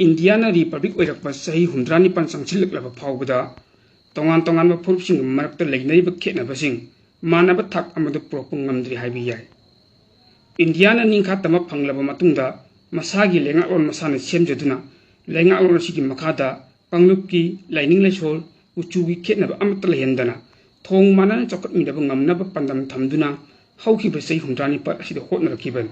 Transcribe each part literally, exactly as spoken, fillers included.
ꯏꯟꯗꯤꯌꯥꯅ republic ꯑꯣꯏꯔꯛꯄ ꯆꯍꯤ ꯍꯨꯝꯗ꯭ꯔꯥ ꯅꯤꯄꯥꯟ ꯆꯪꯁꯤꯜꯂꯛꯂꯕ ꯐꯥꯎꯕꯗ ꯇꯣꯉꯥꯟ ꯇꯣꯉꯥꯟꯕ ꯐꯨꯔꯨꯞꯁꯤꯡꯒꯤ ꯃꯔꯛꯇ ꯂꯩꯅꯔꯤꯕ ꯈꯦꯠꯅꯕꯁꯤꯡ ꯃꯥꯟꯅꯕ ꯊꯥꯛ ꯑꯃꯗ ꯄꯨꯔꯛꯄ ꯉꯝꯗ꯭ꯔꯤ ꯍꯥꯏꯕ ꯌꯥꯏ꯫ ꯏꯟꯗꯤꯌꯥꯅ ꯅꯤꯡꯈꯥ ꯇꯝꯕ ꯐꯪꯂꯕ ꯃꯇꯨꯡꯗ ꯃꯁꯥꯒꯤ ꯂꯩꯉꯥꯛꯂꯣꯟ ꯃꯁꯥꯅ ꯁꯦꯝꯖꯗꯨꯅ ꯂꯩꯉꯥꯛꯂꯣꯟ ꯑꯁꯤꯒꯤ ꯃꯈꯥꯗ ꯀꯥꯡꯂꯨꯞꯀꯤ, ꯂꯥꯏꯅꯤꯡ ꯂꯥꯏꯁꯣꯜ, ꯀꯨꯆꯨꯒꯤ ꯈꯦꯠꯅꯕ ꯑꯃꯠꯇ ꯂꯩꯍꯟꯗꯅ ꯊꯣꯡ ꯃꯥꯟꯅꯅ ꯆꯥꯎꯈꯠꯃꯤꯟꯅꯕ ꯉꯝꯅꯕ ꯄꯥꯟꯗꯝ ꯊꯝꯗꯨꯅ ꯍꯧꯈꯤꯕ ꯆꯍꯤ ꯍꯨꯝꯗ꯭ꯔꯥ ꯅꯤꯄꯥꯜ ꯑꯁꯤꯗ ꯍꯣꯠꯅꯔꯛꯈꯤꯕꯅꯤ꯫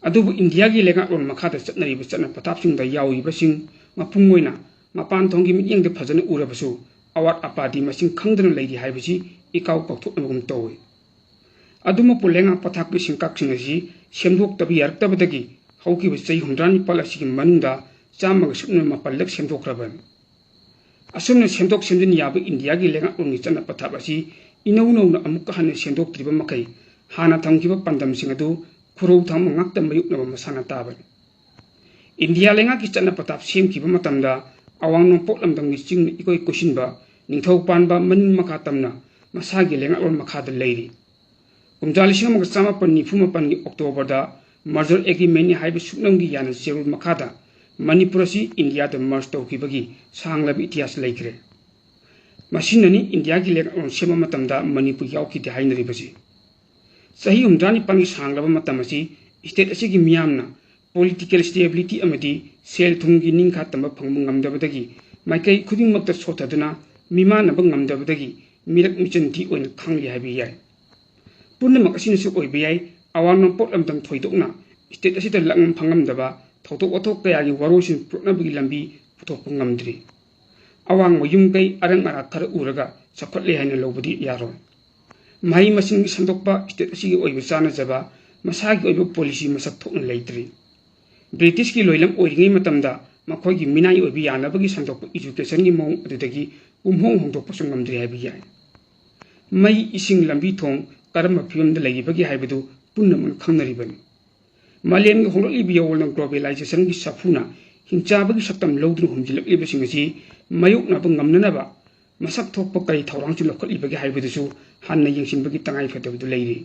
ꯑꯗꯨꯕꯨ ꯏꯟꯗꯤꯌꯥꯒꯤ ꯂꯩꯉꯥꯛꯂꯣꯟ ꯃꯈꯥꯗ ꯆꯠꯅꯔꯤꯕ ꯆꯠꯅ ꯄꯊꯥꯞꯁꯤꯡꯗ ꯌꯥꯎꯔꯤꯕꯁꯤꯡ ꯃꯄꯨꯡ ꯑꯣꯏꯅ ꯃꯄꯥꯟ ꯊꯣꯡꯒꯤ ꯃꯤꯠꯌꯦꯡꯗ ꯐꯖꯅ ꯎꯔꯕꯁꯨ ꯑꯋꯥꯠ ꯑꯄꯥꯗꯤ ꯃꯁꯤꯡ ꯈꯪꯗꯅ ꯂꯩꯔꯤ ꯍꯥꯏꯕꯁꯤ ꯏꯀꯥꯎ ꯀꯥꯎꯊꯣꯛꯅꯕꯒꯨꯝ ꯇꯧꯏ꯫ ꯑꯗꯨꯃꯛꯄꯨ ꯂꯩꯉꯥꯛ ꯄꯊꯥꯞꯀꯤ ꯁꯤꯡꯀꯥꯛꯁꯤꯡ ꯑꯁꯤ ꯁꯦꯝꯗꯣꯛꯇꯕ ꯌꯥꯔꯛꯇꯕꯗꯒꯤ ꯍꯧꯈꯤꯕ ꯆꯍꯤ ꯍꯨꯝꯗ꯭ꯔꯥ ꯅꯤꯄꯥꯜ ꯑꯁꯤꯒꯤ ꯃꯅꯨꯡꯗ ꯆꯥꯝꯃꯒ ꯁꯨꯞꯅ ꯃꯥꯄꯜꯂꯛ ꯁꯦꯝꯗꯣꯛꯈ꯭ꯔꯕꯅꯤ꯫ ꯑꯁꯨꯝꯅ ꯁꯦꯝꯗꯣꯛ ꯁꯦꯝꯖꯤꯟ ꯌꯥꯕ ꯏꯟꯗꯤꯌꯥꯒꯤ ꯂꯩꯉꯥꯛꯂꯣꯟꯒꯤ ꯆꯠꯅ ꯄꯊꯥꯞ ꯑꯁꯤ ꯏꯅꯧ ꯅꯧꯅ ꯑꯃꯨꯛꯀ ꯍꯟꯅ ꯁꯦꯝꯗꯣꯛꯇ꯭ꯔꯤꯕ ꯃꯈꯩ ꯍꯥꯟꯅ ꯊꯝꯈꯤꯕ ꯄꯥꯟꯗꯝꯁꯤꯡ ꯑꯗꯨ ꯈꯨꯔꯧ ꯊꯥꯡꯕ ꯉꯥꯛꯇ ꯃꯥꯌꯣꯛꯅꯕ ꯃꯁꯥꯅ ꯇꯥꯕꯅꯤ꯫ ꯏꯟꯗꯤꯌꯥ ꯂꯩꯉꯥꯛꯀꯤ ꯆꯠꯅ ꯄꯊꯥꯞ ꯁꯦꯝꯈꯤꯕ ꯃꯇꯝꯗ ꯑꯋꯥꯡ ꯅꯣꯡꯄꯣꯛ ꯂꯝꯗꯝꯒꯤ ꯆꯤꯡꯅ ꯏꯀꯣꯏ ꯀꯣꯏꯁꯤꯟꯕ ꯅꯤꯡꯊꯧ ꯄꯥꯟꯕ ꯃꯅꯤꯡ ꯃꯈꯥ ꯇꯝꯅ ꯃꯁꯥꯒꯤ ꯂꯩꯉꯥꯛꯂꯣꯟ ꯃꯈꯥꯗ ꯂꯩꯔꯤ꯫ ꯀꯨꯝꯖꯥ ꯂꯤꯁꯤꯡ ꯑꯃꯒ ꯆꯥꯃꯥꯄꯟ ꯅꯤꯐꯨ ꯃꯥꯄꯟꯒꯤ ꯑꯣꯛꯇꯣꯕꯔꯗ merger agreement ꯅꯤ ꯍꯥꯏꯕ ꯁꯨꯞꯅꯝꯒꯤ ꯌꯥꯅ ꯆꯦꯔꯣꯜ ꯃꯈꯥꯗ ꯃꯅꯤꯄꯨꯔ ꯑꯁꯤ ꯏꯟꯗꯤꯌꯥꯗ merge ꯇꯧꯈꯤꯕꯒꯤ ꯁꯥꯡꯂꯕ ꯏꯇꯤꯍꯥꯁ ꯂꯩꯈ꯭ꯔꯦ꯫ ꯃꯁꯤꯅꯅꯤ ꯏꯟꯗꯤꯌꯥꯒꯤ ꯂꯩꯉꯥꯛꯂꯣꯟ ꯁꯦꯝꯕ ꯃꯇꯝꯗ ꯃꯅꯤꯄꯨꯔ ꯌꯥꯎꯈꯤꯗꯦ ꯍꯥꯏꯅꯔꯤꯕꯁꯤ꯫ ꯆꯍꯤ ꯍꯨꯝꯗ꯭ꯔꯥ ꯅꯤꯄꯥꯟꯒꯤ ꯁꯥꯡꯂꯕ ꯃꯇꯝ ꯑꯁꯤ state ꯑꯁꯤꯒꯤ ꯃꯤꯌꯥꯝꯅ political stability ꯑꯃꯗꯤ ꯁꯦꯜ ꯊꯨꯝꯒꯤ ꯅꯤꯡꯈꯥ ꯇꯝꯕ ꯐꯪꯕ ꯉꯝꯗꯕꯗꯒꯤ ꯃꯥꯏꯀꯩ ꯈꯨꯗꯤꯡꯃꯛꯇ ꯁꯣꯠꯊꯗꯨꯅ ꯃꯤꯃꯥꯟꯅꯕ ꯉꯝꯗꯕꯗꯒꯤ ꯃꯤꯔꯛ ꯃꯤꯆꯟ ꯊꯤ ꯑꯣꯏꯅ ꯈꯪꯂꯤ ꯍꯥꯏꯕ ꯌꯥꯏ꯫ ꯄꯨꯝꯅꯃꯛ ꯑꯁꯤꯅꯁꯨ ꯑꯣꯏꯕ ꯌꯥꯏ, ꯑꯋꯥꯡ ꯅꯣꯡꯄꯣꯛ ꯂꯝꯗꯝ ꯊꯣꯏꯗꯣꯛꯅ state ꯑꯁꯤꯗ ꯂꯥꯛꯐꯝ ꯐꯪꯂꯝꯗꯕ ꯊꯧꯗꯣꯛ ꯋꯥꯊꯣꯛ ꯀꯌꯥꯒꯤ ꯋꯥꯔꯣꯏꯁꯤꯟ ꯄꯨꯔꯛꯅꯕꯒꯤ ꯂꯝꯕꯤ ꯄꯨꯊꯣꯛꯄ ꯉꯝꯗ꯭ꯔꯤ꯫ ꯑꯋꯥꯡꯕ ꯌꯨꯝ ꯀꯩ ꯑꯔꯪ ꯑꯔꯥꯛ ꯈꯔ ꯎꯔꯒ ꯆꯥꯎꯈꯠꯂꯦ ꯍꯥꯏꯅ ꯂꯧꯕꯗꯤ ꯌꯥꯔꯣꯏ꯫ ꯃꯍꯩ ꯃꯁꯤꯡ ꯁꯟꯗꯣꯛꯄ state ꯑꯁꯤꯒꯤ ꯑꯣꯏꯕ ꯆꯥꯅꯖꯕ ꯃꯁꯥꯒꯤ ꯑꯣꯏꯕ policy ꯃꯁꯛ ꯊꯣꯛꯅ ꯂꯩꯇ꯭ꯔꯤ꯫ ꯕ꯭ꯔꯤꯇꯤꯁꯀꯤ ꯂꯣꯏꯂꯝ ꯑꯣꯏꯔꯤꯉꯩ ꯃꯇꯝꯗ ꯃꯈꯣꯏꯒꯤ ꯃꯤꯅꯥꯏ ꯑꯣꯏꯕ ꯌꯥꯅꯕꯒꯤ ꯁꯟꯗꯣꯛꯄ education ꯒꯤ ꯃꯑꯣꯡ ꯑꯗꯨꯗꯒꯤ ꯄꯨꯝꯍꯣꯡ ꯍꯣꯡꯗꯣꯛꯄꯁꯨ ꯉꯝꯗ꯭ꯔꯤ ꯍꯥꯏꯕ ꯌꯥꯏ꯫ ꯃꯩ, ꯏꯁꯤꯡ, ꯂꯝꯕꯤ ꯊꯣꯡ ꯀꯔꯝꯕ ꯐꯤꯕꯝꯗ ꯂꯩꯔꯤꯕꯒꯦ ꯍꯥꯏꯕꯗꯨ ꯄꯨꯝꯅꯃꯛꯅ ꯈꯪꯅꯔꯤꯕꯅꯤ꯫ ꯃꯥꯂꯦꯝꯒꯤ ꯍꯣꯡꯂꯛꯂꯤꯕ ꯌꯥꯑꯣꯟ globalization ꯒꯤ ꯁꯥꯐꯨꯅ ꯍꯤꯡꯆꯥꯕꯒꯤ ꯁꯛꯇꯝ ꯂꯧꯗꯨꯅ ꯍꯨꯝꯖꯤꯜꯂꯛꯂꯤꯕꯁꯤꯡ ꯑꯁꯤ ꯃꯥꯌꯣꯛꯅꯕ ꯉꯝꯅꯅꯕ ꯃꯁꯛ ꯊꯣꯛꯄ ꯀꯔꯤ ꯊꯧꯔꯥꯡꯁꯤꯡ ꯂꯧꯈꯠꯂꯤꯕꯒꯦ ꯍꯥꯏꯕꯗꯨꯁꯨ ꯍꯟꯅ ꯌꯦꯡꯁꯤꯟꯕꯒꯤ ꯇꯉꯥꯏ ꯐꯗꯕꯗꯨ ꯂꯩꯔꯤ꯫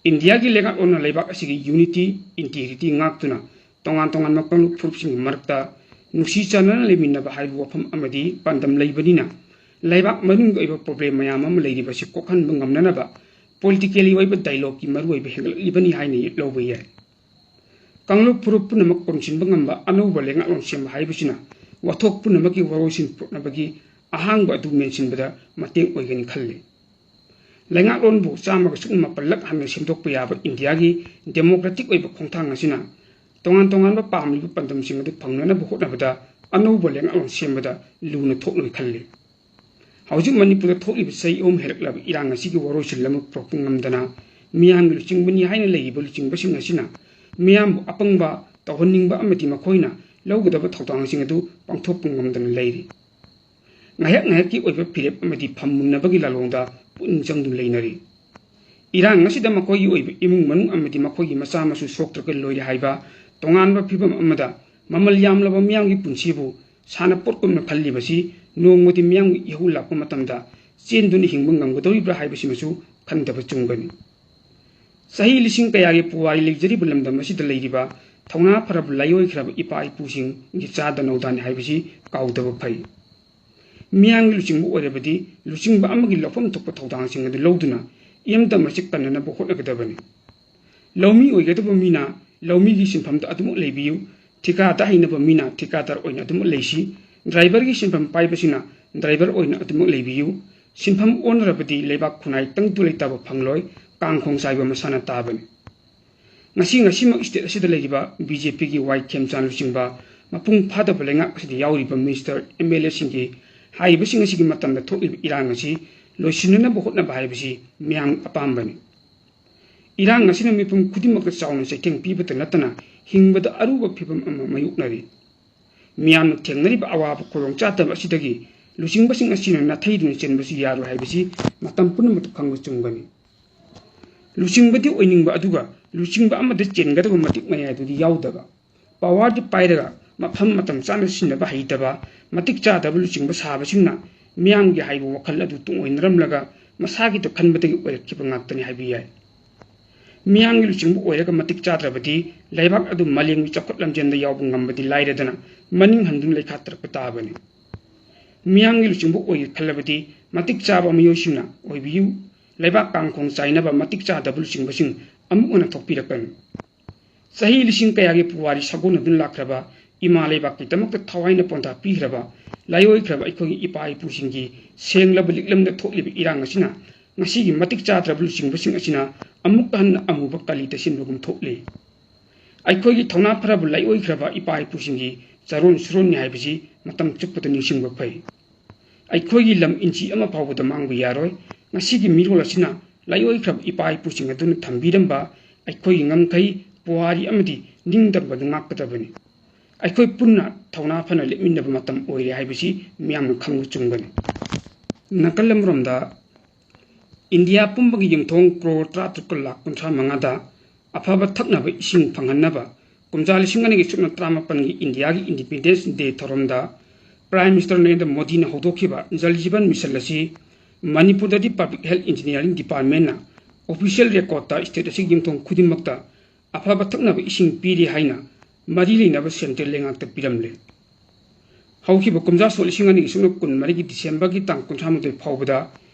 ꯏꯟꯗꯤꯌꯥꯒꯤ ꯂꯩꯉꯥꯛꯂꯣꯟꯅ ꯂꯩꯕꯥꯛ ꯑꯁꯤꯒꯤ unity, integrity ꯉꯥꯛꯇꯨꯅ ꯇꯣꯉꯥꯟ ꯇꯣꯉꯥꯟꯕ ꯀꯥꯡꯂꯨꯞ ꯐꯨꯔꯨꯞꯁꯤꯡꯒꯤ ꯃꯔꯛꯇ ꯅꯨꯡꯁꯤ ꯆꯥꯟꯅꯅ ꯂꯩꯃꯤꯟꯅꯕ ꯍꯥꯏꯕ ꯋꯥꯐꯝ ꯑꯃꯗꯤ ꯄꯥꯟꯗꯝ ꯂꯩꯕꯅꯤꯅ, ꯂꯩꯕꯥꯛ ꯃꯅꯨꯡꯒꯤ ꯑꯣꯏꯕ problem ꯃꯌꯥꯝ ꯑꯃ ꯂꯩꯔꯤꯕꯁꯤ ꯀꯣꯛꯍꯟꯕ ꯉꯝꯅꯅꯕ politically ꯑꯣꯏꯕ dialogueꯀꯤ ꯃꯔꯨꯑꯣꯏꯕ ꯍꯦꯟꯒꯠꯂꯛꯂꯤꯕꯅꯤ ꯍꯥꯏꯅ ꯂꯧꯕ ꯌꯥꯏ꯫ ꯀꯥꯡꯂꯨꯞ ꯐꯨꯔꯨꯞ ꯄꯨꯝꯅꯃꯛ ꯀꯣꯟꯁꯤꯟꯕ ꯉꯝꯕ ꯑꯅꯧꯕ ꯂꯩꯉꯥꯛꯂꯣꯟ ꯁꯦꯝꯕ ꯍꯥꯏꯕꯁꯤꯅ ꯋꯥꯊꯣꯛ ꯄꯨꯝꯅꯃꯛꯀꯤ ꯋꯥꯔꯣꯏꯁꯤꯟ ꯄꯨꯔꯛꯅꯕꯒꯤ ꯑꯍꯥꯡꯕ ꯑꯗꯨ ꯃꯦꯟꯁꯤꯟꯕꯗ ꯃꯇꯦꯡ ꯑꯣꯏꯒꯅꯤ ꯈꯜꯂꯤ꯫ ꯂꯩꯉꯥꯛꯂꯣꯟꯕꯨ ꯆꯥꯝꯃꯒ ꯁꯨꯞꯅ ꯃꯥꯄꯜꯂꯛ ꯍꯟꯅ ꯁꯦꯝꯗꯣꯛꯄ ꯌꯥꯕ ꯏꯟꯗꯤꯌꯥꯒꯤ democratic ꯑꯣꯏꯕ ꯈꯣꯡꯊꯥꯡ ꯑꯁꯤꯅ ꯇꯣꯉꯥꯟ ꯇꯣꯉꯥꯟꯕ ꯄꯥꯝꯂꯤꯕ ꯄꯥꯟꯗꯝꯁꯤꯡ ꯑꯗꯨ ꯐꯪꯅꯅꯕ ꯍꯣꯠꯅꯕꯗ ꯑꯅꯧꯕ ꯂꯩꯉꯥꯛꯂꯣꯟ ꯁꯦꯝꯕꯗ ꯂꯨꯅ ꯊꯣꯛꯂꯣꯏ ꯈꯜꯂꯤ꯫ ꯍꯧꯖꯤꯛ ꯃꯅꯤꯄꯨꯔꯗ ꯊꯣꯛꯂꯤꯕ ꯆꯍꯤ ꯑꯍꯨꯝ ꯍꯦꯜꯂꯛꯂꯕ ꯏꯔꯥꯡ ꯑꯁꯤꯒꯤ ꯋꯥꯔꯣꯏꯁꯤꯟ ꯑꯃ ꯄꯨꯔꯛꯄ ꯉꯝꯗꯅ ꯃꯤꯌꯥꯝꯒꯤ ꯂꯨꯆꯤꯡꯕꯅꯤ ꯍꯥꯏꯅ ꯂꯩꯔꯤꯕ ꯂꯨꯆꯤꯡꯕꯁꯤꯡ ꯑꯁꯤꯅ ꯃꯤꯌꯥꯝꯕꯨ ꯑꯄꯪꯕ ꯇꯧꯍꯟꯅꯤꯡꯕ ꯑꯃꯗꯤ ꯃꯈꯣꯏꯅ ꯂꯧꯒꯗꯕ ꯊꯧꯗꯥꯡꯁꯤꯡ ꯑꯗꯨ ꯄꯥꯡꯊꯣꯛꯄ ꯉꯝꯗꯅ ꯂꯩꯔꯤ꯫ ꯉꯥꯏꯍꯥꯛ ꯉꯥꯏꯍꯥꯛꯀꯤ ꯑꯣꯏꯕ ꯐꯤꯔꯦꯞ ꯑꯃꯗꯤ ꯐꯝꯃꯨꯟꯅꯕꯒꯤ ꯂꯥꯂꯣꯡꯗ ꯄꯨꯛꯅꯤꯡ ꯆꯪꯗꯨꯅ ꯂꯩꯅꯔꯤ꯫ ꯏꯔꯥꯡ ꯑꯁꯤꯗ ꯃꯈꯣꯏꯒꯤ ꯑꯣꯏꯕ ꯏꯃꯨꯡ ꯃꯅꯨꯡ ꯑꯃꯗꯤ ꯃꯈꯣꯏꯒꯤ ꯃꯆꯥ ꯃꯁꯨ ꯁꯣꯛꯇ꯭ꯔꯒ ꯂꯣꯏꯔꯦ ꯍꯥꯏꯕ ꯇꯣꯉꯥꯟꯕ ꯐꯤꯚꯝ ꯑꯃꯗ ꯃꯃꯜ ꯌꯥꯝꯂꯕ ꯃꯤꯌꯥꯝꯒꯤ ꯄꯨꯟꯁꯤꯕꯨ ꯁꯥꯟꯅꯄꯣꯠꯀꯨꯝꯅ ꯈꯜꯂꯤꯕꯁꯤ ꯅꯣꯡꯃꯗꯤ ꯃꯤꯌꯥꯝꯒꯤ ꯏꯍꯧ ꯂꯥꯛꯄ ꯃꯇꯝꯗ ꯆꯦꯟꯗꯨꯅ ꯍꯤꯡꯕ ꯉꯝꯒꯗꯧꯔꯤꯕ꯭ꯔꯥ ꯍꯥꯏꯕꯁꯤꯃꯁꯨ ꯈꯟꯗꯕ ꯆꯨꯝꯒꯅꯤ꯫ ꯆꯍꯤ ꯂꯤꯁꯤꯡ ꯀꯌꯥꯒꯤ ꯄꯨꯋꯥꯔꯤ ꯂꯩꯖꯔꯤꯕ ꯂꯝꯗꯝ ꯑꯁꯤꯗ ꯂꯩꯔꯤꯕ ꯊꯧꯅꯥ ꯐꯔꯕ ꯂꯥꯏꯑꯣꯏꯈ꯭ꯔꯕ ꯏꯄꯥ ꯏꯄꯨꯁꯤꯡꯒꯤ ꯆꯥꯗ ꯅꯧꯗꯥꯅꯤ ꯍꯥꯏꯕꯁꯤ ꯀꯥꯎꯗꯕ ꯐꯩ꯫ ꯃꯤꯌꯥꯝꯒꯤ ꯂꯨꯆꯤꯡꯕ ꯑꯣꯏꯔꯕꯗꯤ ꯂꯨꯆꯤꯡꯕ ꯑꯃꯒꯤ ꯂꯧꯐꯝ ꯊꯣꯛꯄ ꯊꯧꯗꯥꯡꯁꯤꯡ ꯑꯗꯨ ꯂꯧꯗꯨꯅ ꯏꯔꯝꯗꯝ ꯑꯁꯤ ꯀꯟꯅꯅꯕ ꯍꯣꯠꯅꯒꯗꯕꯅꯤ꯫ ꯂꯧꯃꯤ ꯑꯣꯏꯒꯗꯕ ꯃꯤꯅ ꯂꯧꯃꯤꯒꯤ ꯁꯤꯟꯐꯝꯗ ꯑꯗꯨꯃꯛ ꯂꯩꯕꯤꯌꯨ, ꯊꯤꯀꯥꯗ ꯍꯩꯅꯕ ꯃꯤꯅ ꯊꯤꯀꯥꯗꯥꯔ ꯑꯣꯏꯅ ꯑꯗꯨꯃꯛ ꯂꯩꯁꯤ, driverꯒꯤ ꯁꯤꯟꯐꯝ ꯄꯥꯏꯕꯁꯤꯡꯅ driver ꯑꯣꯏꯅ ꯑꯗꯨꯃꯛ ꯂꯩꯕꯤꯌꯨ꯫ ꯁꯤꯟꯐꯝ ꯑꯣꯟꯅꯔꯕꯗꯤ ꯂꯩꯕꯥꯛ ꯈꯨꯟꯅꯥꯏ ꯇꯪꯗꯨ ꯂꯩꯇꯥꯕ ꯐꯪꯂꯣꯏ, ꯀꯥꯡꯈꯣꯡ ꯆꯥꯏꯕ ꯃꯁꯥꯅ ꯇꯥꯕꯅꯤ꯫ ꯉꯁꯤ ꯉꯁꯤꯃꯛ state ꯑꯁꯤꯗ ꯂꯩꯔꯤꯕ BJPꯒꯤ ꯋꯥꯏ ꯈꯦꯝꯆꯥꯟ ꯂꯨꯆꯤꯡꯕ ꯃꯄꯨꯡ ꯐꯥꯗꯕ ꯂꯩꯉꯥꯛ ꯑꯁꯤꯗ ꯌꯥꯎꯔꯤꯕ minister, MLAꯁꯤꯡꯒꯤ ꯍꯥꯏꯔꯤꯕꯁꯤꯡ ꯑꯁꯤꯒꯤ ꯃꯇꯝꯗ ꯊꯣꯛꯂꯤꯕ ꯏꯔꯥꯡ ꯑꯁꯤ ꯂꯣꯏꯁꯤꯟꯅꯅꯕ ꯍꯣꯠꯅꯕ ꯍꯥꯏꯕꯁꯤ ꯃꯤꯌꯥꯝ ꯑꯄꯥꯝꯕꯅꯤ꯫ ꯏꯔꯥꯡ ꯑꯁꯤꯅ ꯃꯤꯄꯨꯝ ꯈꯨꯗꯤꯡꯃꯛꯇ ꯆꯥꯎꯅ ꯆꯩꯊꯦꯡ ꯄꯤꯕꯇ ꯅꯠꯇꯅ ꯍꯤꯡꯕꯗ ꯑꯔꯨꯕ ꯐꯤꯚꯝ ꯑꯃ ꯃꯥꯌꯣꯛꯅꯔꯤ꯫ ꯃꯤꯌꯥꯝꯅ ꯊꯦꯡꯅꯔꯤꯕ ꯑꯋꯥꯕ ꯈꯨꯗꯣꯡꯆꯥꯗꯕ ꯑꯁꯤꯗꯒꯤ ꯂꯨꯆꯤꯡꯕꯁꯤꯡ ꯑꯁꯤꯅ ꯅꯥꯊꯩꯗꯨꯅ ꯆꯦꯟꯕꯁꯨ ꯌꯥꯔꯣꯏ ꯍꯥꯏꯕꯁꯤ ꯃꯇꯝ ꯄꯨꯝꯅꯃꯛꯇ ꯈꯪꯕ ꯆꯨꯝꯒꯅꯤ꯫ ꯂꯨꯆꯤꯡꯕꯗꯤ ꯑꯣꯏꯅꯤꯡꯕ ꯑꯗꯨꯒ ꯂꯨꯆꯤꯡꯕ ꯑꯃꯗ ꯆꯦꯟꯒꯗꯕ ꯃꯇꯤꯛ ꯃꯌꯥꯏꯗꯨꯗꯤ ꯌꯥꯎꯗꯕ, powerꯗꯤ ꯄꯥꯏꯔꯒ ꯃꯐꯝ ꯃꯇꯝ ꯆꯥꯅ ꯁꯤꯖꯤꯟꯅꯕ ꯍꯩꯇꯕ, ꯃꯇꯤꯛ ꯆꯥꯗꯕ ꯂꯨꯆꯤꯡꯕ ꯁꯥꯕꯁꯤꯡꯅ ꯃꯤꯌꯥꯝꯒꯤ ꯍꯥꯏꯕ ꯋꯥꯈꯜ ꯑꯗꯨ ꯇꯨꯡꯑꯣꯏꯅꯔꯝꯂꯒ ꯃꯁꯥꯒꯤꯗ ꯈꯟꯕꯗꯒꯤ ꯑꯣꯏꯔꯛꯈꯤꯕ ꯉꯥꯛꯇꯅꯤ ꯍꯥꯏꯕ ꯌꯥꯏ꯫ ꯃꯤꯌꯥꯝꯒꯤ ꯂꯨꯆꯤꯡꯕ ꯑꯣꯏꯔꯒ ꯃꯇꯤꯛ ꯆꯥꯗ꯭ꯔꯕꯗꯤ ꯂꯩꯕꯥꯛ ꯑꯗꯨ ꯃꯥꯂꯦꯝꯒꯤ ꯆꯥꯎꯈꯠ ꯂꯝꯖꯦꯜꯗ ꯌꯥꯎꯕ ꯉꯝꯕꯗꯤ ꯂꯥꯏꯔꯗꯅ ꯃꯅꯤꯡ ꯍꯟꯗꯨꯅ ꯂꯩꯈꯥ ꯇꯥꯔꯛꯄ ꯇꯥꯕꯅꯤ꯫ ꯃꯤꯌꯥꯝꯒꯤ ꯂꯨꯆꯤꯡꯕ ꯑꯣꯏꯒꯦ ꯈꯜꯂꯕꯗꯤ ꯃꯇꯤꯛ ꯆꯥꯕ ꯃꯤꯑꯣꯏꯁꯤꯡꯅ ꯑꯣꯏꯕꯤꯌꯨ꯫ ꯂꯩꯕꯥꯛ ꯀꯥꯡꯈꯣꯡ ꯆꯥꯏꯅꯕ ꯃꯇꯤꯛ ꯆꯥꯗꯕ ꯂꯨꯆꯤꯡꯕꯁꯤꯡ ꯑꯃꯨꯛ ꯍꯟꯅ ꯊꯣꯛꯄꯤꯔꯛꯀꯅꯤ꯫ ꯆꯍꯤ ꯂꯤꯁꯤꯡ ꯀꯌꯥꯒꯤ ꯄꯨꯋꯥꯔꯤ ꯁꯥꯒꯣꯟꯅꯗꯨꯅ ꯂꯥꯛꯈ꯭ꯔꯕ ꯏꯃꯥ ꯂꯩꯕꯥꯛꯀꯤꯗꯃꯛꯇ ꯊꯋꯥꯏꯅ ꯄꯣꯟꯊꯥ ꯄꯤꯈ꯭ꯔꯕ ꯂꯥꯏꯑꯣꯏꯈ꯭ꯔꯕ ꯑꯩꯈꯣꯏꯒꯤ ꯏꯄꯥ ꯏꯄꯨꯁꯤꯡꯒꯤ ꯁꯦꯡꯂꯕ ꯂꯤꯛꯂꯝꯗ ꯊꯣꯛꯂꯤꯕ ꯏꯔꯥꯡ ꯑꯁꯤꯅ ꯉꯁꯤꯒꯤ ꯃꯇꯤꯛ ꯆꯥꯗ꯭ꯔꯕ ꯂꯨꯆꯤꯡꯕꯁꯤꯡ ꯑꯁꯤꯅ ꯑꯃꯨꯛ ꯍꯟꯅ ꯑꯃꯨꯕ ꯀꯂꯤ ꯇꯩꯁꯤꯟꯕꯒꯨꯝ ꯊꯣꯛꯂꯤ꯫ ꯑꯩꯈꯣꯏꯒꯤ ꯊꯧꯅꯥ ꯐꯔꯕ ꯂꯥꯏꯑꯣꯏꯈ꯭ꯔꯕ ꯏꯄꯥ ꯏꯄꯨꯁꯤꯡꯒꯤ ꯆꯥꯔꯣꯟ ꯁꯨꯔꯣꯟꯅꯤ ꯍꯥꯏꯕꯁꯤ ꯃꯇꯝ ꯆꯨꯞꯄꯗ ꯅꯤꯡꯁꯤꯡꯕ ꯐꯩ꯫ ꯑꯩꯈꯣꯏꯒꯤ ꯂꯝ ꯏꯟꯆꯤ ꯑꯃ ꯐꯥꯎꯕꯗ ꯃꯥꯡꯕ ꯌꯥꯔꯣꯏ꯫ ꯉꯁꯤꯒꯤ ꯃꯤꯔꯣꯜ ꯑꯁꯤꯅ ꯂꯥꯏꯑꯣꯏꯈ꯭ꯔꯕ ꯏꯄꯥ ꯏꯄꯨꯁꯤꯡ ꯑꯗꯨꯅ ꯊꯝꯕꯤꯔꯝꯕ ꯑꯩꯈꯣꯏꯒꯤ ꯉꯝꯈꯩ, ꯄꯨꯋꯥꯔꯤ ꯑꯃꯗꯤ ꯅꯤꯡꯇꯝꯕ ꯑꯗꯨ ꯉꯥꯛꯀꯗꯕꯅꯤ꯫ ꯑꯩꯈꯣꯏ ꯄꯨꯟꯅ ꯊꯧꯅꯥ ꯐꯅ ꯂꯦꯞꯃꯤꯟꯅꯕ ꯃꯇꯝ ꯑꯣꯏꯔꯦ ꯍꯥꯏꯕꯁꯤ ꯃꯤꯌꯥꯝꯅ ꯈꯪꯕ ꯆꯨꯝꯒꯅꯤ꯫ ꯅꯥꯀꯜ ꯑꯃꯔꯣꯝꯗ, ꯏꯟꯗꯤꯌꯥ ꯄꯨꯝꯕꯒꯤ ꯌꯨꯝꯊꯣꯡ ꯀ꯭ꯔꯣꯔ ꯇꯔꯥꯇꯔꯨꯛꯀ ꯂꯥꯈ ꯀꯨꯟꯊ꯭ꯔꯥ ꯃꯉꯥꯗ ꯑꯐꯕ ꯊꯛꯅꯕ ꯏꯁꯤꯡ ꯐꯪꯍꯟꯅꯕ ꯀꯨꯝꯖꯥ ꯂꯤꯁꯤꯡ ꯑꯅꯤꯒꯤ ꯁꯨꯞꯅ ꯇꯔꯥꯃꯥꯄꯟꯒꯤ ꯏꯟꯗꯤꯌꯥꯒꯤ Independence Day ꯊꯧꯔꯝꯗ Prime Minister ꯅꯔꯦꯟꯗ꯭ꯔ ꯃꯣꯗꯤꯅ ꯍꯧꯗꯣꯛꯈꯤꯕ ꯖꯜ ꯖꯤꯕꯟ ꯃꯤꯁꯟ ꯑꯁꯤ ꯃꯅꯤꯄꯨꯔꯗꯗꯤ Public Health Engineering Department ꯅ official record ꯇ state ꯑꯁꯤꯒꯤ ꯌꯨꯝꯊꯣꯡ ꯈꯨꯗꯤꯡꯃꯛꯇ ꯑꯐꯕ ꯊꯛꯅꯕ ꯏꯁꯤꯡ ꯄꯤꯔꯤ ꯍꯥꯏꯅ ꯃꯔꯤ ꯂꯩꯅꯕ central ꯂꯩꯉꯥꯛꯇ ꯄꯤꯔꯝꯂꯦ꯫ ꯍꯧꯈꯤꯕ ꯀꯨꯝꯖꯥ ꯁꯣꯛ ꯂꯤꯁꯤꯡ ꯑꯅꯤꯒꯤ ꯁꯨꯞꯅ ꯀꯨꯟꯃꯔꯤꯒꯤ December ꯒꯤ ꯇꯥꯡ ꯀꯨꯟꯊ꯭ꯔꯥ ꯃꯥꯊꯣꯏ ꯐꯥꯎꯕꯗ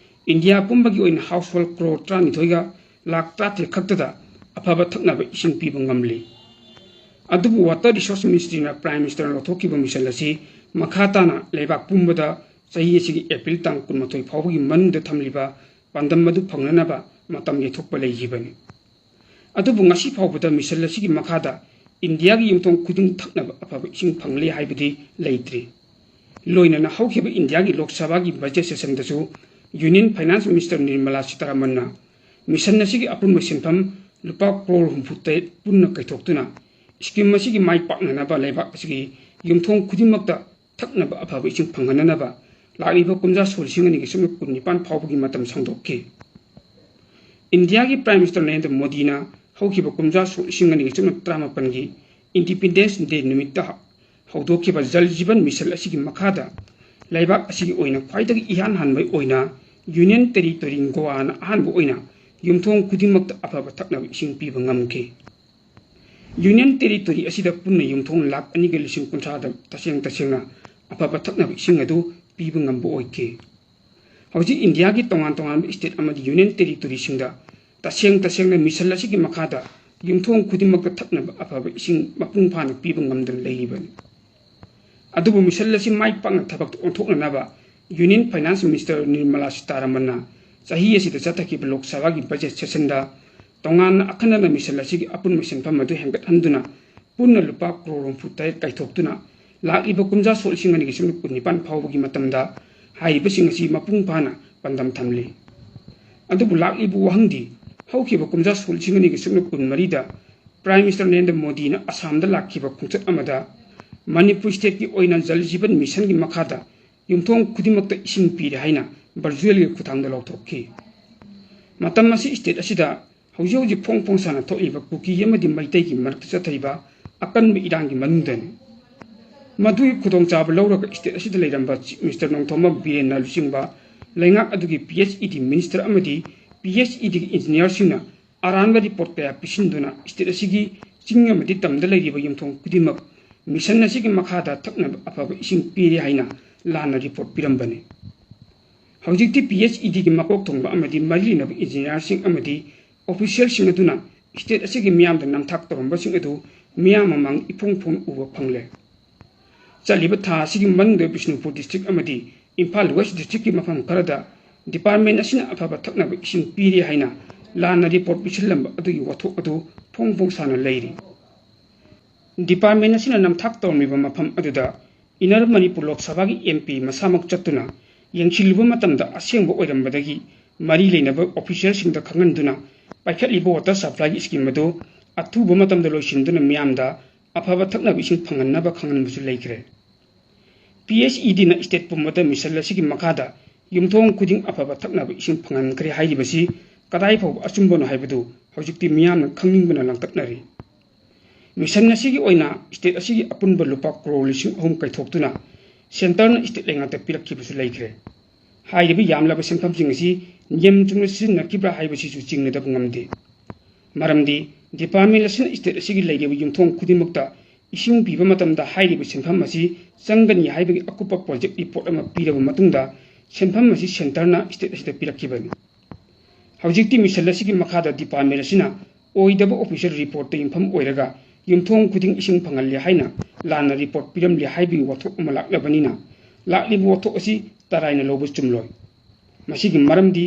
ꯏꯟꯗꯤꯌꯥ ꯄꯨꯝꯕꯒꯤ ꯑꯣꯏꯅ household ꯀ꯭ꯔꯣꯔ ꯇꯔꯥꯅꯤꯊꯣꯏꯒ ꯂꯥꯈ ꯇꯔꯥꯇꯔꯦꯠ ꯈꯛꯇꯗ ꯑꯐꯕ ꯊꯛꯅꯕ ꯏꯁꯤꯡ ꯄꯤꯕ ꯉꯝꯂꯤ꯫ ꯑꯗꯨꯕꯨ Water Resource Ministry ꯅ Prime Minister ꯅ ꯂꯧꯊꯣꯛꯈꯤꯕ ꯃꯤꯁꯟ ꯑꯁꯤ ꯃꯈꯥ ꯇꯥꯅ ꯂꯩꯕꯥꯛ ꯄꯨꯝꯕꯗ ꯆꯍꯤ ꯑꯁꯤꯒꯤ April ꯇꯥꯡ ꯀꯨꯟꯃꯥꯊꯣꯏ ꯐꯥꯎꯕꯒꯤ ꯃꯅꯨꯡꯗ ꯊꯝꯂꯤꯕ ꯄꯥꯟꯗꯝ ꯑꯗꯨ ꯐꯪꯅꯅꯕ ꯃꯇꯝ ꯌꯩꯊꯣꯛꯄ ꯂꯩꯈꯤꯕꯅꯤ꯫ ꯑꯗꯨꯕꯨ ꯉꯁꯤ ꯐꯥꯎꯕꯗ ꯃꯤꯁꯟ ꯑꯁꯤꯒꯤ ꯃꯈꯥꯗ ꯏꯟꯗꯤꯌꯥꯒꯤ ꯌꯨꯝꯊꯣꯡ ꯈꯨꯗꯤꯡ ꯊꯛꯅꯕ ꯑꯐꯕ ꯏꯁꯤꯡ ꯐꯪꯂꯦ ꯍꯥꯏꯕꯗꯤ ꯂꯩꯇ꯭ꯔꯤ꯫ ꯂꯣꯏꯅꯅ ꯍꯧꯈꯤꯕ ꯏꯟꯗꯤꯌꯥꯒꯤ ꯂꯣꯛ ꯁꯚꯥꯒꯤ budget session ꯗꯁꯨ Union Finance Minister ꯅꯤꯔꯃꯂꯥ ꯁꯤꯇꯥꯔꯥꯃꯟꯅ ꯃꯤꯁꯟ ꯑꯁꯤꯒꯤ ꯑꯄꯨꯟꯕ ꯁꯦꯟꯐꯝ ꯂꯨꯄꯥ ꯀ꯭ꯔꯣꯔ ꯍꯨꯝꯐꯨ ꯇꯔꯦꯠ ꯄꯨꯟꯅ ꯀꯥꯏꯊꯣꯛꯇꯨꯅ scheme ꯑꯁꯤꯒꯤ ꯃꯥꯏ ꯄꯥꯛꯅꯅꯕ ꯂꯩꯕꯥꯛ ꯑꯁꯤꯒꯤ ꯌꯨꯝꯊꯣꯡ ꯈꯨꯗꯤꯡꯃꯛꯇ ꯊꯛꯅꯕ ꯑꯐꯕ ꯏꯁꯤꯡ ꯐꯪꯍꯟꯅꯅꯕ ꯂꯥꯛꯂꯤꯕ ꯀꯨꯝꯖꯥ ꯁꯣꯛ ꯂꯤꯁꯤꯡ ꯑꯅꯤꯒꯤ ꯁꯨꯞꯅ ꯀꯨꯟꯅꯤꯄꯥꯟ ꯐꯥꯎꯕꯒꯤ ꯃꯇꯝ ꯁꯥꯡꯗꯣꯛꯈꯤ꯫ ꯏꯟꯗꯤꯌꯥꯒꯤ Prime Minister ꯅꯔꯦꯟꯗ꯭ꯔ ꯃꯣꯗꯤꯅ ꯍꯧꯈꯤꯕ ꯀꯨꯝꯖꯥ ꯁꯣꯛ ꯂꯤꯁꯤꯡ ꯑꯅꯤꯒꯤ ꯁꯨꯞꯅ ꯇꯔꯥꯃꯥꯄꯟꯒꯤ Independence Day ꯅꯨꯃꯤꯠꯇ ꯍꯧꯗꯣꯛꯈꯤꯕ ꯖꯜ ꯖꯤꯕꯟ ꯃꯤꯁꯟ ꯑꯁꯤꯒꯤ ꯃꯈꯥꯗ ꯂꯩꯕꯥꯛ ꯑꯁꯤꯒꯤ ꯑꯣꯏꯅ ꯈ꯭ꯋꯥꯏꯗꯒꯤ ꯏꯍꯥꯟ ꯍꯥꯟꯕ ꯑꯣꯏꯅ Union Territory ꯒꯣꯋꯥꯅ ꯑꯍꯥꯟꯕ ꯑꯣꯏꯅ ꯌꯨꯝꯊꯣꯡ ꯈꯨꯗꯤꯡꯃꯛꯇ ꯑꯐꯕ ꯊꯛꯅꯕ ꯏꯁꯤꯡ ꯄꯤꯕ ꯉꯝꯈꯤ꯫ Union Territory ꯑꯁꯤꯗ ꯄꯨꯟꯅ ꯌꯨꯝꯊꯣꯡ ꯂꯥꯈ ꯑꯅꯤꯒ ꯂꯤꯁꯤꯡ ꯀꯨꯟꯊ꯭ꯔꯥꯗ ꯇꯁꯦꯡ ꯇꯁꯦꯡꯅ ꯑꯐꯕ ꯊꯛꯅꯕ ꯏꯁꯤꯡ ꯑꯗꯨ ꯄꯤꯕ ꯉꯝꯕ ꯑꯣꯏꯈꯤ꯫ ꯍꯧꯖꯤꯛ ꯏꯟꯗꯤꯌꯥꯒꯤ ꯇꯣꯉꯥꯟ ꯇꯣꯉꯥꯟꯕ state ꯑꯃꯗꯤ Union Territoryꯁꯤꯡꯗ ꯇꯁꯦꯡ ꯇꯁꯦꯡꯅ mission ꯑꯁꯤꯒꯤ ꯃꯈꯥꯗ ꯌꯨꯝꯊꯣꯡ ꯈꯨꯗꯤꯡꯃꯛꯇ ꯊꯛꯅꯕ ꯑꯐꯕ ꯏꯁꯤꯡ ꯃꯄꯨꯡ ꯐꯥꯅ ꯄꯤꯕ ꯉꯝꯗꯅ ꯂꯩꯔꯤꯕꯅꯤ꯫ ꯑꯗꯨꯕꯨ mission ꯑꯁꯤ ꯃꯥꯏ ꯄꯥꯛꯅ ꯊꯕꯛꯇ ꯑꯣꯟꯊꯣꯛꯅꯅꯕ Union Finance Minister Nirmala Sitharamanꯅ ꯆꯍꯤ ꯑꯁꯤꯗ ꯆꯠꯊꯈꯤꯕ ꯂꯣꯛ ꯁꯚꯥꯒꯤ budget sessionꯗ ꯇꯣꯉꯥꯟꯅ ꯑꯈꯟꯅꯅ mission ꯑꯁꯤꯒꯤ ꯑꯄꯨꯟꯕ ꯁꯦꯟꯐꯝ ꯑꯗꯨ ꯍꯦꯟꯒꯠꯍꯟꯗꯨꯅ ꯄꯨꯟꯅ ꯂꯨꯄꯥ ꯀ꯭ꯔꯣꯔ ꯍꯨꯝꯐꯨ ꯇꯔꯦꯠ ꯀꯥꯏꯊꯣꯛꯇꯨꯅ ꯂꯥꯛꯂꯤꯕ ꯀꯨꯝꯖꯥ ꯁꯣꯛ ꯂꯤꯁꯤꯡ ꯑꯅꯤꯒ ꯁꯨꯞꯅ ꯀꯨꯟꯅꯤꯄꯥꯟ ꯐꯥꯎꯕꯒꯤ ꯃꯇꯝꯗ ꯍꯥꯏꯔꯤꯕꯁꯤꯡ ꯑꯁꯤ ꯃꯄꯨꯡ ꯐꯥꯅ ꯄꯥꯟꯗꯝ ꯊꯝꯂꯤ꯫ ꯑꯗꯨꯕꯨ ꯂꯥꯛꯂꯤꯕ ꯋꯥꯍꯪꯗꯤ, ꯍꯧꯈꯤꯕ ꯀꯨꯝꯖꯥ ꯁꯣꯛ ꯂꯤꯁꯤꯡ ꯑꯅꯤꯒ ꯁꯨꯞꯅ ꯀꯨꯟꯃꯔꯤꯗ Prime Minister ꯅꯔꯦꯟꯗ꯭ꯔ ꯃꯣꯗꯤꯅ ꯑꯁꯥꯝꯗ ꯂꯥꯛꯈꯤꯕ ꯈꯣꯡꯆꯠ ꯑꯃꯗ ꯃꯅꯤꯄꯨꯔ stateꯀꯤ ꯑꯣꯏꯅ ꯖꯜ ꯖꯤꯕꯟ missionꯒꯤ ꯃꯈꯥꯗ ꯌꯨꯝꯊꯣꯡ ꯈꯨꯗꯤꯡꯃꯛꯇ ꯏꯁꯤꯡ ꯄꯤꯔꯦ ꯍꯥꯏꯅ virtualꯒꯤ ꯈꯨꯠꯊꯥꯡꯗ ꯂꯥꯎꯊꯣꯛꯈꯤ꯫ ꯃꯇꯝ ꯑꯁꯤ state ꯑꯁꯤꯗ ꯍꯧꯖꯤꯛ ꯍꯧꯖꯤꯛ ꯐꯣꯡ ꯐꯣꯡ ꯁꯥꯅ ꯊꯣꯛꯂꯤꯕ ꯀꯨꯀꯤ ꯑꯃꯗꯤ ꯃꯩꯇꯩꯒꯤ ꯃꯔꯛꯇ ꯆꯠꯊꯔꯤꯕ ꯑꯀꯟꯕ ꯏꯔꯥꯡꯒꯤ ꯃꯅꯨꯡꯗꯅꯤ꯫ ꯃꯗꯨꯒꯤ ꯈꯨꯗꯣꯡꯆꯥꯕ ꯂꯧꯔꯒ state ꯑꯁꯤꯗ ꯂꯩꯔꯝꯕ Chief Minister ꯅꯣꯡꯊꯣꯝꯕꯝ ꯕꯤꯔꯦꯟꯅ ꯂꯨꯆꯤꯡꯕ ꯂꯩꯉꯥꯛ ꯑꯗꯨꯒꯤ P H E D minister ꯑꯃꯗꯤ P H E Dꯒꯤ engineerꯁꯤꯡꯅ ꯑꯔꯥꯟꯕ report ꯀꯌꯥ ꯄꯤꯁꯤꯟꯗꯨꯅ state ꯑꯁꯤꯒꯤ ꯆꯤꯡ ꯑꯃꯗꯤ ꯇꯝꯗ ꯂꯩꯔꯤꯕ ꯌꯨꯝꯊꯣꯡ ꯈꯨꯗꯤꯡꯃꯛ mission ꯑꯁꯤꯒꯤ ꯃꯈꯥꯗ ꯊꯛꯅꯕ ꯑꯐꯕ ꯏꯁꯤꯡ ꯄꯤꯔꯦ ꯍꯥꯏꯅ ꯂꯥꯟꯅ report ꯄꯤꯔꯝꯕꯅꯤ꯫ ꯍꯧꯖꯤꯛꯇꯤ P H E Dꯒꯤ ꯃꯀꯣꯛ ꯊꯣꯡꯕ ꯑꯃꯗꯤ ꯃꯔꯤ ꯂꯩꯅꯕ engineerꯁꯤꯡ ꯑꯃꯗꯤ officialꯁꯤꯡ ꯑꯗꯨꯅ state ꯑꯁꯤꯒꯤ ꯃꯤꯌꯥꯝꯗ ꯅꯝꯊꯥꯛ ꯇꯧꯔꯝꯕꯁꯤꯡ ꯑꯗꯨ ꯃꯤꯌꯥꯝ ꯃꯃꯥꯡ ꯏꯐꯣꯡ ꯐꯣꯡꯅ ꯎꯕ ꯐꯪꯂꯦ꯫ ꯆꯠꯂꯤꯕ ꯊꯥ ꯑꯁꯤꯒꯤ ꯃꯅꯨꯡꯗ ꯕꯤꯁꯅꯨꯄꯨꯔ district ꯑꯃꯗꯤ ꯏꯝꯐꯥꯜ West districtꯀꯤ ꯃꯐꯝ ꯈꯔꯗ department ꯑꯁꯤꯅ ꯑꯐꯕ ꯊꯛꯅꯕ ꯏꯁꯤꯡ ꯄꯤꯔꯦ ꯍꯥꯏꯅ ꯂꯥꯟꯅ report ꯄꯤꯁꯤꯜꯂꯝꯕ ꯑꯗꯨꯒꯤ ꯋꯥꯊꯣꯛ ꯑꯗꯨ ꯐꯣꯡ ꯐꯣꯡ ꯁꯥꯅ ꯂꯩꯔꯤ꯫ Department ꯑꯁꯤꯅ ꯅꯝꯊꯥꯛ ꯇꯧꯔꯝꯂꯤꯕ ꯃꯐꯝ ꯑꯗꯨꯗ Inner ꯃꯅꯤꯄꯨꯔ ꯂꯣꯛ ꯁꯚꯥꯒꯤ M P ꯃꯁꯥꯃꯛ ꯆꯠꯇꯨꯅ ꯌꯦꯡꯁꯤꯜꯂꯨꯕ ꯃꯇꯝꯗ ꯑꯁꯦꯡꯕ ꯑꯣꯏꯔꯝꯕꯗꯒꯤ ꯃꯔꯤ ꯂꯩꯅꯕ officialꯁꯤꯡꯗ ꯈꯪꯍꯟꯗꯨꯅ ꯄꯥꯏꯈꯠꯂꯤꯕ water supplyꯒꯤ scheme ꯑꯗꯨ ꯑꯊꯨꯕ ꯃꯇꯝꯗ ꯂꯣꯏꯁꯤꯟꯗꯨꯅ ꯃꯤꯌꯥꯝꯗ ꯑꯐꯕ ꯊꯛꯅꯕ ꯏꯁꯤꯡ ꯐꯪꯍꯟꯅꯕ ꯈꯪꯍꯟꯕꯁꯨ ꯂꯩꯈ꯭ꯔꯦ꯫ P H E Dꯅ state ꯄꯨꯝꯕꯗ mission ꯑꯁꯤꯒꯤ ꯃꯈꯥꯗ ꯌꯨꯝꯊꯣꯡ ꯈꯨꯗꯤꯡ ꯑꯐꯕ ꯊꯛꯅꯕ ꯏꯁꯤꯡ ꯐꯪꯍꯟꯈ꯭ꯔꯦ ꯍꯥꯏꯔꯤꯕꯁꯤ ꯀꯗꯥꯏ ꯐꯥꯎꯕ ꯑꯆꯨꯝꯕꯅꯣ ꯍꯥꯏꯕꯗꯨ ꯍꯧꯖꯤꯛꯇꯤ ꯃꯤꯌꯥꯝꯅ ꯈꯪꯅꯤꯡꯕꯅ ꯂꯥꯡꯇꯛꯅꯔꯤ꯫ Mission ꯑꯁꯤꯒꯤ ꯑꯣꯏꯅ state ꯑꯁꯤꯒꯤ ꯑꯄꯨꯟꯕ ꯂꯨꯄꯥ ꯀ꯭ꯔꯣꯔ ꯂꯤꯁꯤꯡ ꯑꯍꯨꯝ ꯀꯥꯏꯊꯣꯛꯇꯨꯅ centreꯅ state ꯂꯩꯉꯥꯛꯇ ꯄꯤꯔꯛꯈꯤꯕꯁꯨ ꯂꯩꯈ꯭ꯔꯦ꯫ ꯍꯥꯏꯔꯤꯕ ꯌꯥꯝꯂꯕ ꯁꯦꯟꯐꯝꯁꯤꯡ ꯑꯁꯤ ꯅꯤꯌꯝ ꯆꯨꯝꯅ ꯁꯤꯖꯤꯟꯅꯈꯤꯕ꯭ꯔꯥ ꯍꯥꯏꯕꯁꯤꯁꯨ ꯆꯤꯡꯅꯗꯕ ꯉꯝꯗꯦ꯫ ꯃꯔꯝꯗꯤ ꯗꯤꯄꯥꯔꯠꯃꯦꯟ ꯑꯁꯤꯅ ꯁ꯭ꯇꯦꯠ ꯑꯁꯤꯒꯤ ꯂꯩꯔꯤꯕ ꯌꯨꯝꯊꯣꯡ ꯈꯨꯗꯤꯡꯃꯛꯇ ꯏꯁꯤꯡ ꯄꯤꯕ ꯃꯇꯝꯗ ꯍꯥꯏꯔꯤꯕ ꯁꯦꯟꯐꯝ ꯑꯁꯤ ꯆꯪꯒꯅꯤ ꯍꯥꯏꯕꯒꯤ ꯑꯀꯨꯞꯄ ꯄ꯭ꯔꯣꯖꯦꯛ ꯔꯤꯄꯣꯔꯠ ꯑꯃ ꯄꯤꯔꯕ ꯃꯇꯨꯡꯗ ꯁꯦꯟꯐꯝ ꯑꯁꯤ ꯁꯦꯟꯇꯔꯅ ꯁ꯭ꯇꯦꯠ ꯑꯁꯤꯗ ꯄꯤꯔꯛꯈꯤꯕꯅꯤ꯫ ꯍꯧꯖꯤꯛꯇꯤ ꯃꯤꯁꯟ ꯑꯁꯤꯒꯤ ꯃꯈꯥꯗ ꯗꯤꯄꯥꯔꯠꯃꯦꯟ ꯑꯁꯤꯅ ꯑꯣꯏꯗꯕ ꯑꯣꯐꯤꯁꯤꯌꯦꯜ ꯔꯤꯄꯣꯔꯠꯇ ꯌꯨꯝꯐꯝ ꯑꯣꯏꯔꯒ ꯌꯨꯝꯊꯣꯡ ꯈꯨꯗꯤꯡ ꯏꯁꯤꯡ ꯐꯪꯍꯜꯂꯦ ꯍꯥꯏꯅ ꯂꯥꯟꯅ ꯔꯤꯄꯣꯔꯠ ꯄꯤꯔꯝꯂꯦ ꯍꯥꯏꯕꯒꯤ ꯋꯥꯊꯣꯛ ꯑꯃ ꯂꯥꯛꯂꯕꯅꯤꯅ, ꯂꯥꯛꯂꯤꯕ ꯋꯥꯊꯣꯛ ꯑꯁꯤ ꯇꯔꯥꯏꯅ ꯂꯧꯕ ꯆꯨꯝꯂꯣꯏ꯫ ꯃꯁꯤꯒꯤ ꯃꯔꯝꯗꯤ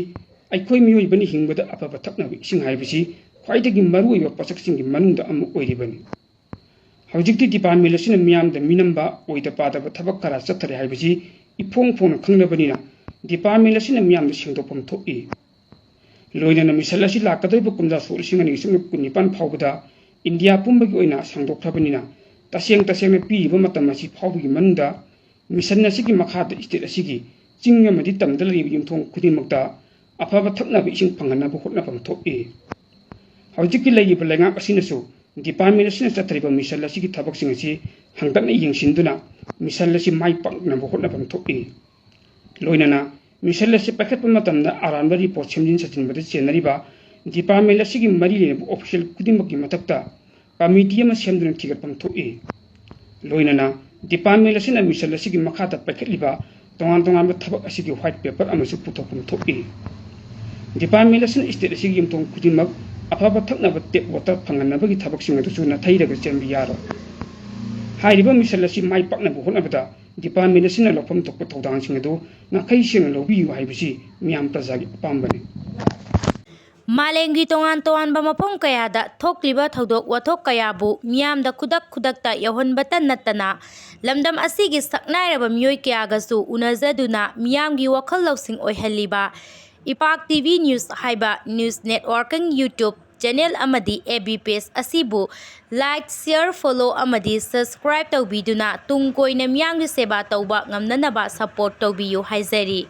ꯑꯩꯈꯣꯏ ꯃꯤꯑꯣꯏꯕꯅ ꯍꯤꯡꯕꯗ ꯑꯐꯕ ꯊꯛꯅꯕ ꯏꯁꯤꯡ ꯍꯥꯏꯕꯁꯤ ꯈ꯭ꯋꯥꯏꯗꯒꯤ ꯃꯔꯨꯑꯣꯏꯕ ꯄꯣꯠꯁꯛꯁꯤꯡꯒꯤ ꯃꯅꯨꯡꯗ ꯑꯃ ꯑꯣꯏꯔꯤꯕꯅꯤ꯫ ꯍꯧꯖꯤꯛꯇꯤ ꯗꯤꯄꯥꯔꯠꯃꯦꯟ ꯑꯁꯤꯅ ꯃꯤꯌꯥꯝꯗ ꯃꯤꯅꯝꯕ, ꯑꯣꯏꯗ ꯄꯥꯗꯕ ꯊꯕꯛ ꯈꯔ ꯆꯠꯊꯔꯦ ꯍꯥꯏꯕꯁꯤ ꯏꯐꯣꯡ ꯐꯣꯡꯅ ꯈꯪꯂꯕꯅꯤꯅ, ꯗꯤꯄꯥꯔꯠꯃꯦꯟ ꯑꯁꯤꯅ ꯃꯤꯌꯥꯝꯗ ꯁꯦꯡꯗꯣꯛꯐꯝ ꯊꯣꯛꯏ꯫ ꯂꯣꯏꯅꯅ ꯃꯤꯁꯟ ꯑꯁꯤ ꯂꯥꯛꯀꯗꯧꯔꯤꯕ ꯀꯨꯝꯖꯥ ꯁꯣꯛ ꯂꯤꯁꯤꯡ ꯑꯅꯤ ꯆꯨꯝꯅ ꯀꯨꯟꯅꯤꯄꯥꯟ ꯐꯥꯎꯕꯗ ꯏꯟꯗꯤꯌꯥ ꯄꯨꯝꯕꯒꯤ ꯑꯣꯏꯅ ꯁꯥꯡꯗꯣꯛꯈ꯭ꯔꯕꯅꯤꯅ, ꯇꯁꯦꯡ ꯇꯁꯦꯡꯅ ꯄꯤꯔꯤꯕ ꯃꯇꯝ ꯑꯁꯤ ꯐꯥꯎꯕꯒꯤ ꯃꯅꯨꯡꯗ ꯃꯤꯁꯟ ꯑꯁꯤꯒꯤ ꯃꯈꯥꯗ ꯁ꯭ꯇꯦꯠ ꯑꯁꯤꯒꯤ ꯆꯤꯡ ꯑꯃꯗꯤ ꯇꯝꯗ ꯂꯩꯔꯤꯕ ꯌꯨꯝꯊꯣꯡ ꯈꯨꯗꯤꯡꯃꯛꯇ ꯑꯐꯕ ꯊꯛꯅꯕ ꯏꯁꯤꯡ ꯐꯪꯍꯟꯅꯕ ꯍꯣꯠꯅꯐꯝ ꯊꯣꯛꯏ꯫ ꯍꯧꯖꯤꯛꯀꯤ ꯂꯩꯔꯤꯕ ꯂꯩꯉꯥꯛ ꯑꯁꯤꯅꯁꯨ ꯗꯤꯄꯥꯔꯠꯃꯦꯟ ꯑꯁꯤꯅ ꯆꯠꯊꯔꯤꯕ ꯃꯤꯁꯟ ꯑꯁꯤꯒꯤ ꯊꯕꯛꯁꯤꯡ ꯑꯁꯤ ꯍꯟꯒꯠꯅ ꯌꯦꯡꯁꯤꯟꯗꯨꯅ ꯃꯤꯁꯟ ꯑꯁꯤ ꯃꯥꯏ ꯄꯥꯛꯅꯕ ꯍꯣꯠꯅꯐꯝ ꯊꯣꯛꯏ꯫ ꯂꯣꯏꯅꯅ ꯃꯤꯁꯟ ꯑꯁꯤ ꯄꯥꯏꯈꯠꯄ ꯃꯇꯝꯗ ꯑꯔꯥꯟꯕ ꯔꯤꯄꯣꯔꯠ ꯁꯦꯝꯖꯤꯟ ꯁꯥꯖꯤꯟꯕꯗ ꯆꯦꯟꯅꯔꯤꯕ ꯗꯤꯄꯥꯔꯠꯃꯦꯟ ꯑꯁꯤꯒꯤ ꯃꯔꯤ ꯂꯩꯅꯕ ꯑꯣꯐꯤꯁꯤꯌꯦꯜ ꯈꯨꯗꯤꯡꯃꯛꯀꯤ ꯃꯊꯛꯇ ꯀꯃꯤꯇꯤ ꯑꯃ ꯁꯦꯝꯗꯨꯅ ꯊꯤꯒꯠꯐꯝ ꯊꯣꯛꯏ꯫ ꯂꯣꯏꯅꯅ ꯗꯤꯄꯥꯔꯠꯃꯦꯟ ꯑꯁꯤꯅ ꯃꯤꯁꯟ ꯑꯁꯤꯒꯤ ꯃꯈꯥꯗ ꯄꯥꯏꯈꯠꯂꯤꯕ ꯇꯣꯉꯥꯟ ꯇꯣꯉꯥꯟꯕ ꯊꯕꯛ ꯑꯁꯤꯒꯤ ꯋꯥꯏꯠ ꯄꯦꯄꯔ ꯑꯃꯁꯨ ꯄꯨꯊꯣꯛꯐꯝ ꯊꯣꯛꯏ꯫ ꯗꯤꯄꯥꯔꯠꯃꯦꯟ ꯑꯁꯤꯅ ꯁ꯭ꯇꯦꯠ ꯑꯁꯤꯒꯤ ꯌꯨꯝꯊꯣꯡ ꯈꯨꯗꯤꯡꯃꯛ ꯑꯐꯕ ꯊꯛꯅꯕ ꯇꯦꯞ ꯋꯥꯇꯔ ꯐꯪꯍꯟꯅꯕꯒꯤ ꯊꯕꯛꯁꯤꯡ ꯑꯗꯨꯁꯨ ꯅꯥꯊꯩꯔꯒ ꯆꯦꯟꯕ ꯌꯥꯔꯣꯏ꯫ ꯍꯥꯏꯔꯤꯕ ꯃꯤꯁꯟ ꯑꯁꯤ ꯃꯥꯏ ꯄꯥꯛꯅꯕ ꯍꯣꯠꯅꯕꯗ ꯗꯤꯄꯥꯔꯠꯃꯦꯟ ꯑꯁꯤꯅ ꯂꯧꯐꯝ ꯊꯣꯛꯄ ꯊꯧꯗꯥꯡꯁꯤꯡ ꯑꯗꯨ ꯅꯥꯈꯩ ꯁꯦꯡꯅ ꯂꯧꯕꯤꯌꯨ ꯍꯥꯏꯕꯁꯤ ꯃꯤꯌꯥꯝ ꯄ꯭ꯔꯖꯥꯒꯤ ꯑꯄꯥꯝꯕꯅꯤ꯫ ꯃꯥꯂꯦꯝꯒꯤ ꯇꯣꯉꯥꯟ ꯇꯣꯉꯥꯟꯕ ꯃꯐꯝ ꯀꯌꯥꯗ ꯊꯣꯛꯂꯤꯕ ꯊꯧꯗꯣꯛ ꯋꯥꯊꯣꯛ ꯀꯌꯥꯕꯨ ꯃꯤꯌꯥꯝꯗ ꯈꯨꯗꯛ ꯈꯨꯗꯛꯇ ꯌꯧꯍꯟꯕꯇ ꯅꯠꯇꯅ, ꯂꯝꯗꯝ ꯑꯁꯤꯒꯤ ꯁꯛꯅꯥꯏꯔꯕ ꯃꯤꯑꯣꯏ ꯀꯌꯥꯒꯁꯨ ꯎꯅꯖꯗꯨꯅ ꯃꯤꯌꯥꯝꯒꯤ ꯋꯥꯈꯜ ꯂꯧꯁꯤꯡ ꯑꯣꯏꯍꯜꯂꯤꯕ ꯏꯄꯥꯛ ꯇꯤ ꯚꯤ ꯅ꯭ꯌꯨꯁ ꯍꯥꯏꯕ ꯅ꯭ꯌꯨꯁ ꯅꯦꯠꯋꯥꯔꯀꯤꯡ YouTube ꯆꯦꯅꯦꯜ ꯑꯃꯗꯤ ꯑꯦꯐ ꯕꯤ ꯄꯦꯖ ꯑꯁꯤꯕꯨ like, share, follow ꯑꯃꯗꯤ subscribe ꯇꯧꯕꯤꯗꯨꯅ ꯇꯨꯡ ꯀꯣꯏꯅ ꯃꯤꯌꯥꯝꯒꯤ ꯁꯦꯕꯥ ꯇꯧꯕ ꯉꯝꯅꯅꯕ support ꯇꯧꯕꯤꯌꯨ ꯍꯥꯏꯖꯔꯤ꯫